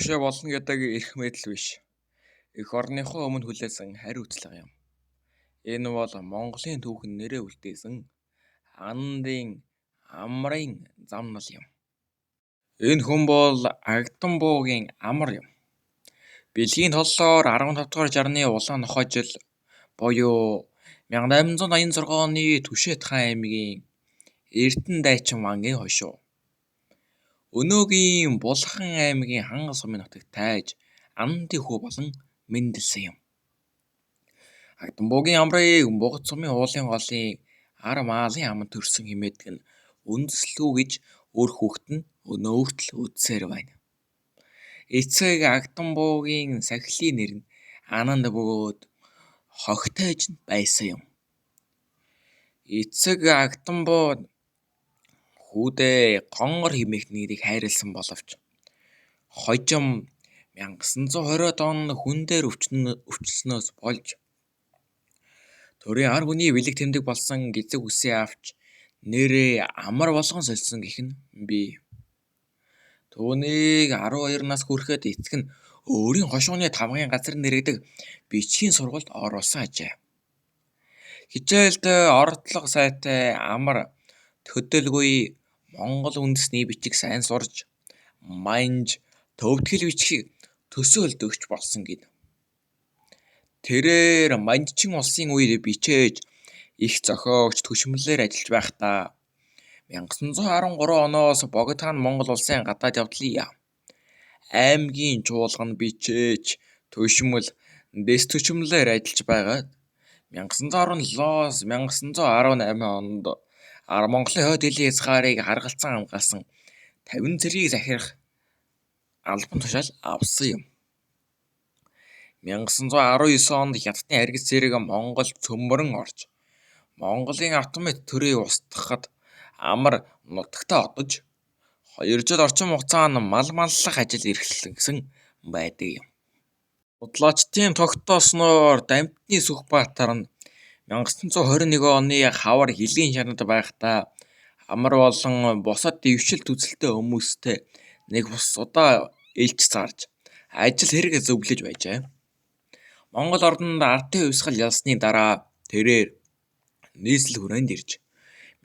Төвшөө болно гэдэг эрх мэдэл биш. Эх орныхоо өмнө хүлээсэн хариуцлага юм. Энэ бол Монголын түүхэнд нэрээ үлдээсэн Анандын Амрын замнал юм. Энэ хүн бол Агданбуугийн Амар юм. Бэлгийн толлоор 15 дугаар жарны улаан нохой жил буюу 1886 оны Түшээд хаан аймгийн Эрдэнэ-Дайчин вангийн хошуу. Өнөөгийн Булхан аймгийн Хангас сумын нутагт тайж Анандын хүү болон мэндэлсэн юм. Агданбуугийн Амрыг Бугат сумын уулын голын Ар маалын аманд төрсөн хэмээдэг нь үндэслүү гэж үр хүүхэд нь өнөө хүртэл үзсээр байна. Эцэг Агданбуугийн сахилын нэр нь Ананд бөгөөд Хогтойж нь байсан юм. Эцэг Агданбуу хүүдээ Гонгор хэмээх нэрийг хайрласан боловч хожим 1920-ад онд хүн дээр өвчлснөөс болж төрийн ар хүний бэлэг тэмдэг болсон гэзэг үсээ авч нэрээ Амар болгон сольсон гэх нь бий. Түүнийг 12 нас хүрэхэд эцэг нь өөрийн хошууны тамгын газар нэрэгдэх бичгийн сургуульд оруулсан ажээ. Хичээлд оролдлого сайтай Амар төдийлгүй монгол үндэсний бичиг сайн сурч, манж, төвд хэл бичгийг төсөөлдөг ч болсон гэнэ. Тэрээр Манжин улсын үед бичээж эх зохиогч түшмэлээр ажиллаж байхдаа 1913 оноос Богд хаан Монгол улсын гадаад явдлын яам, аймгийн чуулганд бичээч, түшмэл, дэс түшмэлээр ажиллаж байгаад 1917-оос 1918 онд Монголын хойд хэлийн хязгаарыг харгалзан хамгаалсан 50 цэргийг захирах албан тушаал авсан юм. 1919 онд Хятадын аргис зэрэг Монголд цөмрөн орж, Монголын автомат төрийг устгахад Амар нутагтаа одож, 2 жил орчим хугацаанд мал маллах ажил эрхлэсэн байдаг юм. Судлаачдын тогтоосноор Дамдины Сүхбаатар нь 1921 оны хавар хилийн шанад байхдаа Амар болон бусад дэвшилт үзэлтэй хүмүүстэй нэг бус удаа элч зарж, ажил хэрэг зөвлөж байжээ. Монгол ордонд ардын хувьсгал ялсны дараа тэрээр нийслэл хүрээнд ирж,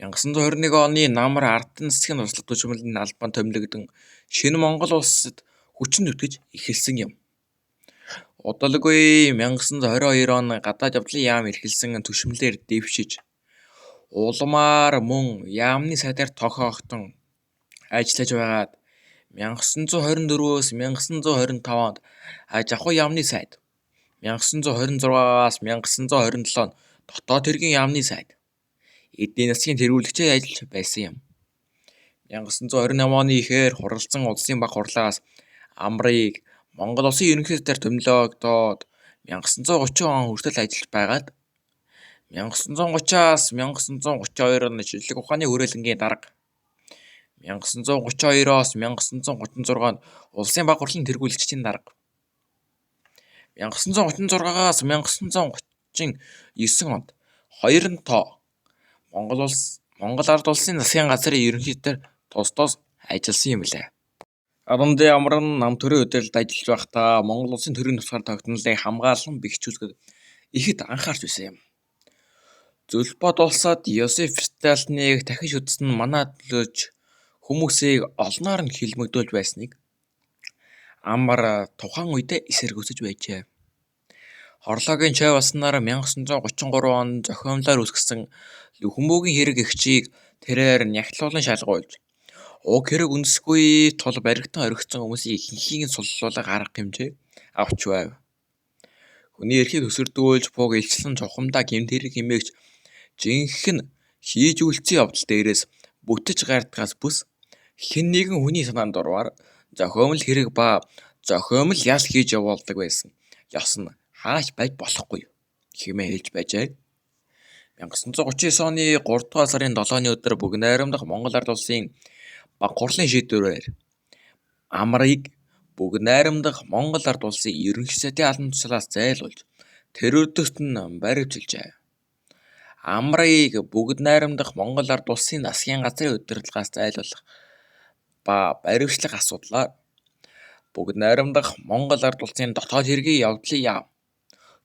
1921 оны намар Ардын засгийн туслах түшмэлийн албанд томилогдон шинэ Монгол улсад хүчин зүтгэж эхэлсэн юм. Удалгүй 1922 он гадаад явдлын яам эрхэлсэн түшмэлээр дэвшиж, улмаар мөн яамны сайдаар тохиогдсон ажиллаж байгаад 1924-өөс 1925 онд аж ахуйн яамны сайд, 1926-аас 1927 онд дотоод хэргийн яамны сайд, эдийн засгийн тэргүүлэгчээр ажиллаж байсан юм. 1928 оны эхээр хуралцсан улсын баг хурлаас Амрыг Монгол Улсын ерөнхий сайдаар томилогдоод 1930 он хүртэл ажиллаж байгаад 1930-аас 1932 онд шинжлэх ухааны хүрээлэнгийн дарга, 1932-оос 1936 онд Улсын баг хурлын тэргүүлэгчдийн дарга, 1936-аас 1939 онд Хоёрон тоо Монгол улс Монгол Ард Улсын засгийн газрын ерөнхий сайдаар тус тус ажилласан юм билээ. Анандын Амар нь нам төрийн удирдалд ажиллаж байхдаа Монгол Улсын төрийн тусгаар тогтнолыг хамгаалан бэхжүүлэхэд ихэд анхаарч байсан юм. Зөлбот улсад Иосиф Сталиныг дахиж үзсэн нь манайд нөлөөлж хүмүүсийг олноор нь хилмигдүүлж байсныг Амар тухайн үедээ эсэргүүцэж байжээ. Хорлоогийн чой болсноор 1933 онд зохиомлоор үүсгэсэн Лүхүмбүгийн хэрэг эгчийг тэрээр нягтлуулан шалгуулж, уг хэрэг үндэсгүй тул баригдан орхигдсон хүмүүсийн ихэнхийг нь суллуулах арга хэмжээ авч байв. Хүний эрхийг өсөрдүүлж буг илчлэн чухамдаа гэмт хэрэг хэмээгч жинхэнэ хийж үлдсэн явдал дээрээс бүтэж гардгаас бүс хэн нэгэн хүний санаанд дурвар зохиомол хэрэг ба зохиомол ял хийж явуулдаг байсан ёс нь хаач байж болохгүй хэмээн хэлж байжээ. 1939 оны 3 дугаар сарын 7-ны өдөр Бүгд Найрамдах Монгол Ард Улсын баг хурлын шийдвэрээр Амрыг Бүгд Найрамдах Монгол Ард Улсын Ерөнхий сайдын албан тушаалаас зайлуулж, тэр өдөрт нь баривчилжээ. Амрыг Бүгд Найрамдах Монгол Ард Улсын засгийн газрын удирдлагаас зайлуулах ба баривчлах асуудлаар Бүгд найрамдах Монгол Ард Улсын дотоод хэргийн явдлын яам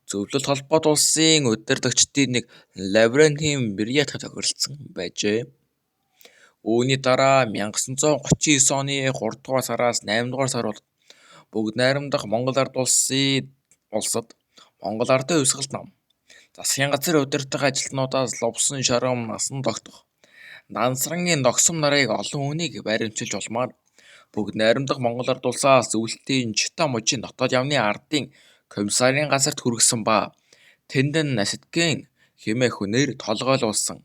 Зөвлөлт Холбоот Улсын удирдагчдын нэг Лаврентий Бериятай тохиролцсон байжээ. Үүний дараа 1939 оны 3 дугаар сараас 8 дугаар сар бол Бүгд найрамдах Монгол Ард Улсад Монгол Ардын Хувьсгалт нам засгийн газрын удирдах ажилтнуудаас Лувсан шором насан тогтох Дансрангийн Догсом нарыг олон хүнийг баривчилж улмаар Бүгд найрамдах Монгол Ард Улсаас Зөвлөлтийн Чита мужийн дотоод яамны ардын комиссарын газарт хүргэсэн ба тэнд нь Наситкин хэмээх хүнээр толгойлуулсан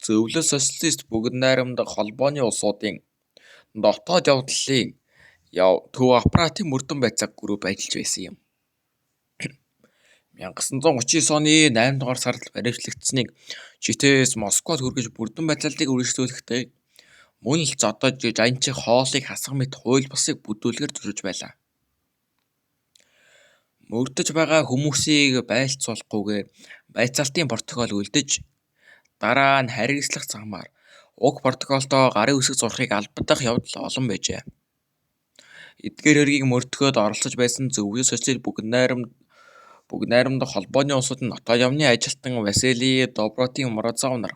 Зөвлөл Социалист Бүгд Найрамдах Холбооны улсуудын дотоод явдлын төв аппаратын мөрдөн байцаах групп ажиллаж байсан юм. 1939 оны 8 дугаар сард баривчлагдсаныг Читээс Москвад хүргэж мөрдөн байцаалтыг үргэлжлүүлэхдээ мөн л зодож жанчих хоолыг хасах мэт хууль бусыг бүрдүүлэхээр зөвшөөрч байлаа. Мөрдөж байгаа хүмүүсийг байлцуулахгүйгээр байцаалтын протокол үлдэж, дараа нь харгислах замаар уг протоколдоо гарын үсэг зурахыг албадах явдал олон байжээ. Эдгээр хэргийг мөрдөхөд оролцож байсан Зөвлөл Социалист Бүгд найрамдах Холбооны улсуудын дотоод яамны ажилтан Василий Добротин Морозов нар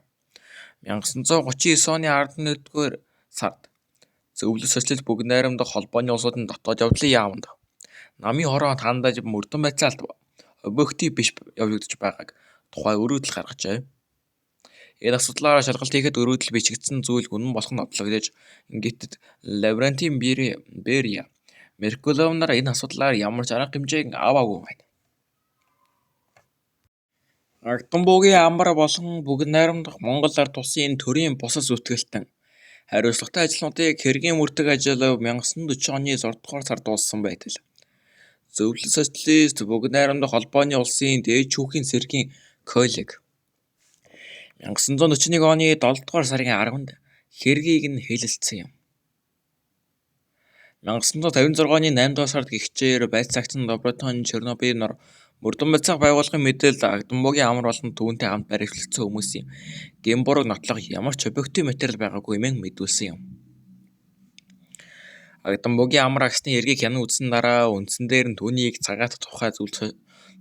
1939 оны 11-р сард Зөвлөл Социалист Бүгд найрамдах Холбооны улсуудын дотоод явдлын яаманд намын хороонд хандаж мөрдөн байцаалт объектив биш явагдаж байгааг тухай өргөдөл гаргажээ. Энэ асуудлаар шалгалт хийхэд өргөдөл бичигдсэн зүйл үнэн болох нь нотлогдож, гэтэд Лаврентий Берия, Меркулов нар энэ асуудлаар ямар ч арга хэмжээ аваагүй байна. Агдамбуугийн амар болон Бүгд Найрамдах Монгол Ард Улсын төрийн бусад зүтгэлтэн хариуцлагатай ажилтнуудыг хэргийн мөрдөх ажил 1940 оны 6 дугаар сард дууссан байтал Зөвлөл Социалист Бүгд Найрамдах Холбооны Улсын Дээд шүүхийн цэргийн коллеги 1941 оны 7 дугаар сарын 10-нд хэргийг нь хэлэлцсэн юм. 1956 оны 8 дугаар сард гэгчээр байцаагч нь Добротон Чернобыль нар мөрдөн байцаах байгууллагын мэдээлэлд Агдамбуугийн амар болон түүнтэй хамт баривчлагдсан хүмүүсийн гэм бурууг нотлох ямар ч объектив материал байгаагүй хэмээн мэдүүлсэн юм. Агдамбуугийн амар агсны хэргийг хянан үзсэн дараа үндсэн дээр нь түүнийг цагаатах тухай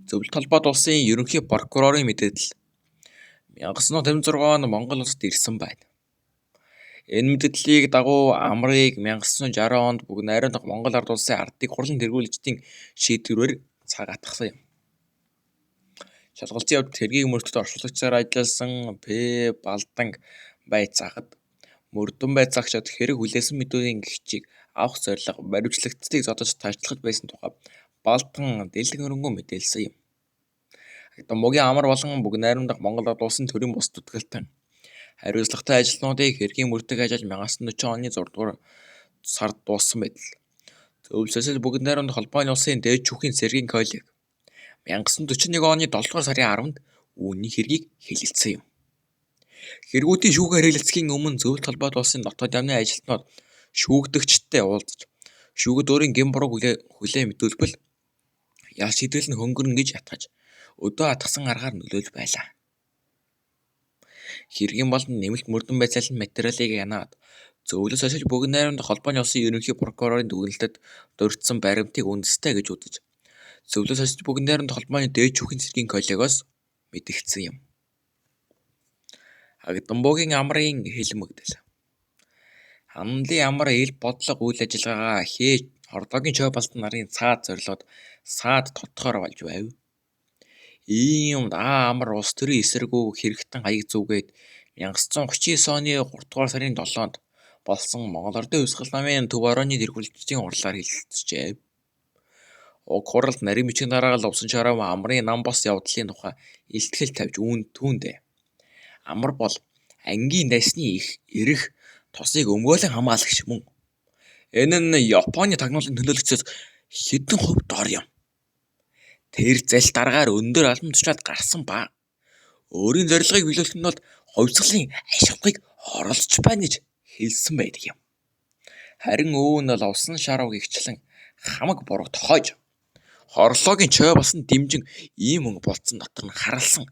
Зөвлөлт Холбоот Улсын ерөнхий прокурорын мэдээлэл 1956 онд Монгол улсад ирсэн байна. Энэ мэдээллийг дагуу амрыг 1960 онд Бүгд Найрамдах Монгол Ард Улсын Ардын хурлын тэргүүлэгчдийн шийдвэрээр цагаатгасан юм. Шалгалтын явдалд хэргийг мөрдөхөд орчуулагчаар ажилласан П. Балданг байцаахад мөрдөн байцаагчид хэрэг хүлээсэн мэдүүлгийн гэгчийг авах зорилго баривчлагдсаныг зодож таачлах байсан тухай Балдан дэлгэрэнгүй мэдээлсэн юм. Агдамбуугийн амар болон Бүгд Найрамдах Монгол Ард Улсын төрийн бус зүтгэлтэн хариуцлагатай ажилтнуудыг хэргийн мөрдөх ажил 1940 оны 6 дугаар сард дууссан байтал Зөвлөл Социалист Бүгд Найрамдах Холбооны Улсын Дээд шүүхийн цэргийн коллеги 1941 оны 7 дугаар сарын 10-нд үүний хэргийг хэлэлцсэн юм. Хэрэгүүдийн шүүхээр хэлэлцэхийн өмнө Зөвлөлт Холбоот Улсын дотоод яамны ажилтнууд шүүгдэгчтэй уулзаж шүүгэд өөрийн гэм бурууг хүлээн мэдүүлбэл ял шийтгэл нь хөнгөрнө гэж ятгаж өдөө атгасан аргаар нөлөөлж байлаа. Хэргийн болон нэмэлт мөрдөн байцаалын материалыг янаад Зөвлөл Социалист Бүгд Найрамдах Холбооны Улсын ерөнхий прокурорын дүгнэлтэд дурдсан баримтыг үндэстэй гэж үзэж Зөвлөл Социалист Бүгд Найрамдах Холбооны Дээд шүүхийн цэргийн коллегиос мэдэгдсэн юм. Агдамбуугийн амрын хэлмэгдэл. Ханамлын амар ил бодлого үйл ажиллагаагаа хээ Хордогийн чой балдан нарын цаад зорилгод саад тодтохоор болж байв. Ийм юмд Аа амар улс төрийн эсэргүү хэрэгтэн хаяг зүгээд 1939 оны 3 дугаар сарын 7-нд болсон Монгол Ардын Хувьсгал намын төв оройн тэргүүлэгчдийн хурлаар хэлэлцжээ. Уг хуралд нарийн бичгийн дараа Лувсан шоров амрын нам бос явдлын тухай илтгэл тавьж түүндээ амар бол ангийн дайсны их эрх тосыг өмгөөлөн хамгаалагч мөн. Энэ нь Японы тагнуулын төлөөлөгчдөөс хэдэн хувь дор юм. Тэр зал даргаар өндөр албан тушаалд гарсан ба өөрийн зорилгыг биелүүлэхийн тулд хувьсгалын ашигыг оролцож байна гэж хэлсэн байдаг юм. Харин өвөө нь Лувсан шарав гэгчлэн хамаг буруу тохойж хорлоогийн чой болсон дэмжин ийм өнгө болцсон дотор нь харалсан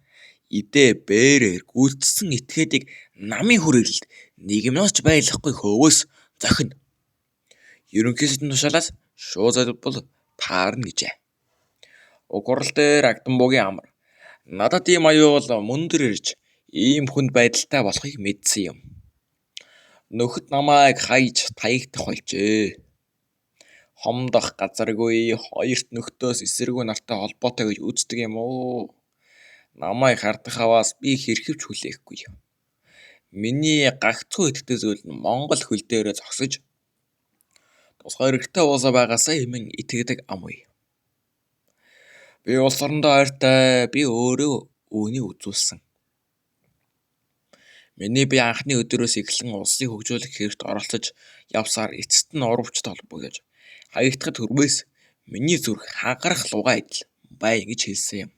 идэ бээрээр гүйцсэн этгээдийг намын хүрээлэлд нэг минут ч байлгахгүй хөвөөс зохино. Ерөнхий сайдын тушаалаас Шууд залбал таарна гэжээ. Уг хурал дээр Агдамбуугийн амар надад ийм аюул мөн дээр ирж ийм хүнд байдалтай болохыг мэдсэн юм. Нөхөд намайг хаяж таягдах болжээ. Хомдох газаргүй, хоёрт нөхдөөс эсэргүү нартай холбоотой гэж үздэг юм уу? Намайг хардах аваас би хэрхэвч хүлээхгүй. Миний гагцхүү итгэдэг зүйл нь Монгол хөл дээрээ зогсож тусгай эрхтэй улс байгаасай хэмээн итгэдэг ам үе. Би улс орондоо ойртой, би өөрөө үүнийг үзүүлсэн. Миний бие анхны өдрөөс эхлэн улсыг хөгжүүлэх хэрэгт оролцож явсаар эцэст нь урвчтай холбогдож хаягдахад хүрмээс миний зүрх хагарах лугай адил бай гэж хэлсэн юм.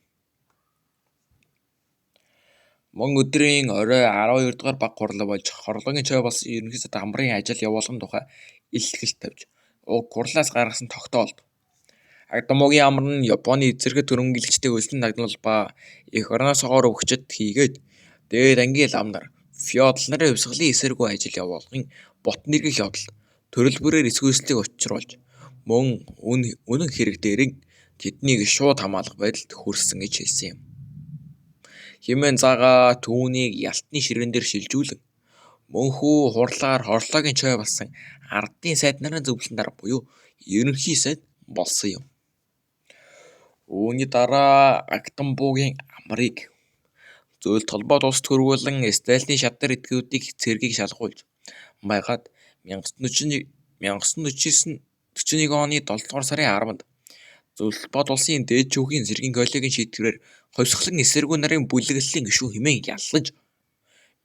Мөн өдрийн орой 12 дугаар бага хурал болж хорлогийн чой болсон ерөнхий сайд амрын ажил явуулгын тухай илтгэл тавьж уг хурлаас гаргасан тогтоолд Агдамбуугийн амар нь Японы эзэргэт хөрөнгөлөгчдийг өлсөнд дагнуул ба эх орноос хоор өвгөчид хийгээд дээд ангийн лам нар феодал нарын хувьсгалын эсэргүү ажил явуулгын ботон эргэх явдалд төрөл бүрээр эсэргүүцлийг учруулж мөн үнэн хэрэг дээрэн тэднийг шууд хамгаалах байдалд хүрсэн гэж хэлсэн юм. Хэмээн заагаа түүнийг ялтны ширээн дээр шилжүүлэн мөнхүү хурлаар хорлоогийн чой болсон ардын сайд нарын зөвлөлийн дарга буюу ерөнхий сайд болсон юм. Үүний дараа Агдамбуугийн амрыг Зөөлт холбоот улсад хөрвүүлэн Сталины шатар этгээдүүдийг цэргийг шалгуулж байгаад 1941 оны 7 сарын 10-нд Зөөлт холбоот улсын дээд шүүхийн цэргийн коллегийн шийдвэрээр хувьсгалан эсэргүү нарын бүлэглэлийн гишүүн хэмээн яллаж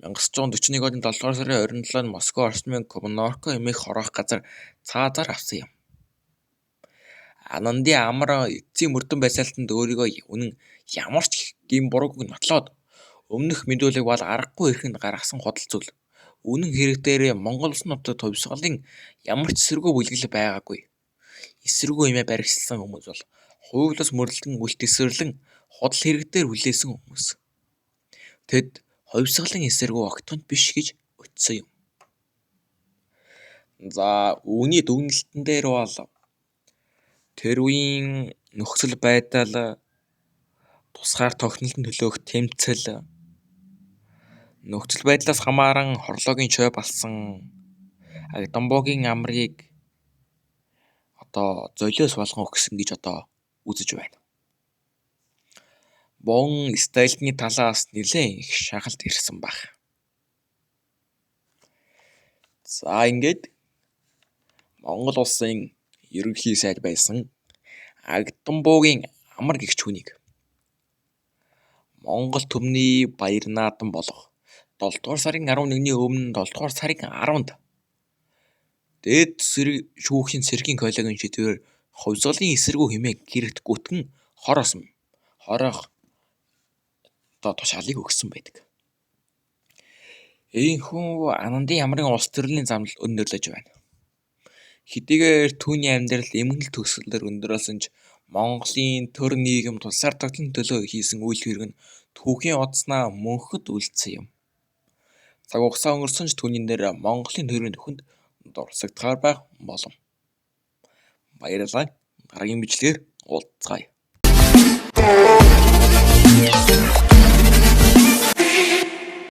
1941 оны 7 сарын 27-нд Москва орчмын Коммунарка хэмээх хороох газар цаазаар авсан юм. Анандын амар эцсийн мөрдөн байсаалтанд өөрийгөө үнэн ямар ч гэм буруугүй нотлоод өмнөх мэдүүлэг бол аргагүй эрхэнд гаргасан худал зүйл. Үнэн хэрэг дээрээ Монгол улсын нутагт хувьсгалын ямар ч эсэргүү бүлэглэл байгаагүй. Эсэргүү хэмээн баригчилсан хүмүүс бол хуулиас мөрдлөн үл тэсвэрлэн худал хэрэг дээр хүлээсэн хүмүүс. Тэд хувьсгалын эсэргүү огтхон биш гэж өтсөн юм. За үүний дүгнэлтэн дээр бол тэр үеийн нөхцөл байдал тусгаар тогтнолын төлөөх тэмцэл нөхцөл байдлаас хамааран хорлоогийн чой болсон Агдамбуугийн амрыг одоо золиос болгон өгсөн гэж одоо үзэж байна. Бон Сталины талаас нэлээн их шахалт ирсэн байх. За ингээд Монгол улсын ерөнхий сайд байсан Агдамбуугийн амар гэгч хүнийг Монгол түмний баяр наадам болох 7 дугаар сарын 11-ний өмнө 7 дугаар сарын 10-нд дээд шүүхийн цэргийн коллегийн шийдвэрээр хувьсгалын эсэргүү хэмээн гэрэгт гүтгэн хороох одоо тушаалыг өгсөн байдаг. Ийнхүү Анандын амрын улс төрлийн замнал өндөрлөж байна. Хэдийгээр түүний амьдрал эмгэнэл төгсгөлөөр өндөрлөсөн ч Монголын төр нийгэм тусгаар тогтнолын төлөө хийсэн үйл хэрэг нь түүхийн хуудаснаа мөнхөд үлдсэн юм. Цаг хугацаа өнгөрсөн ч түүний нэр Монголын төрийн түүхэнд дурсагдахаар байх болов. Баярлалаа. Дараагийн бичлэгээр уулзацгаая.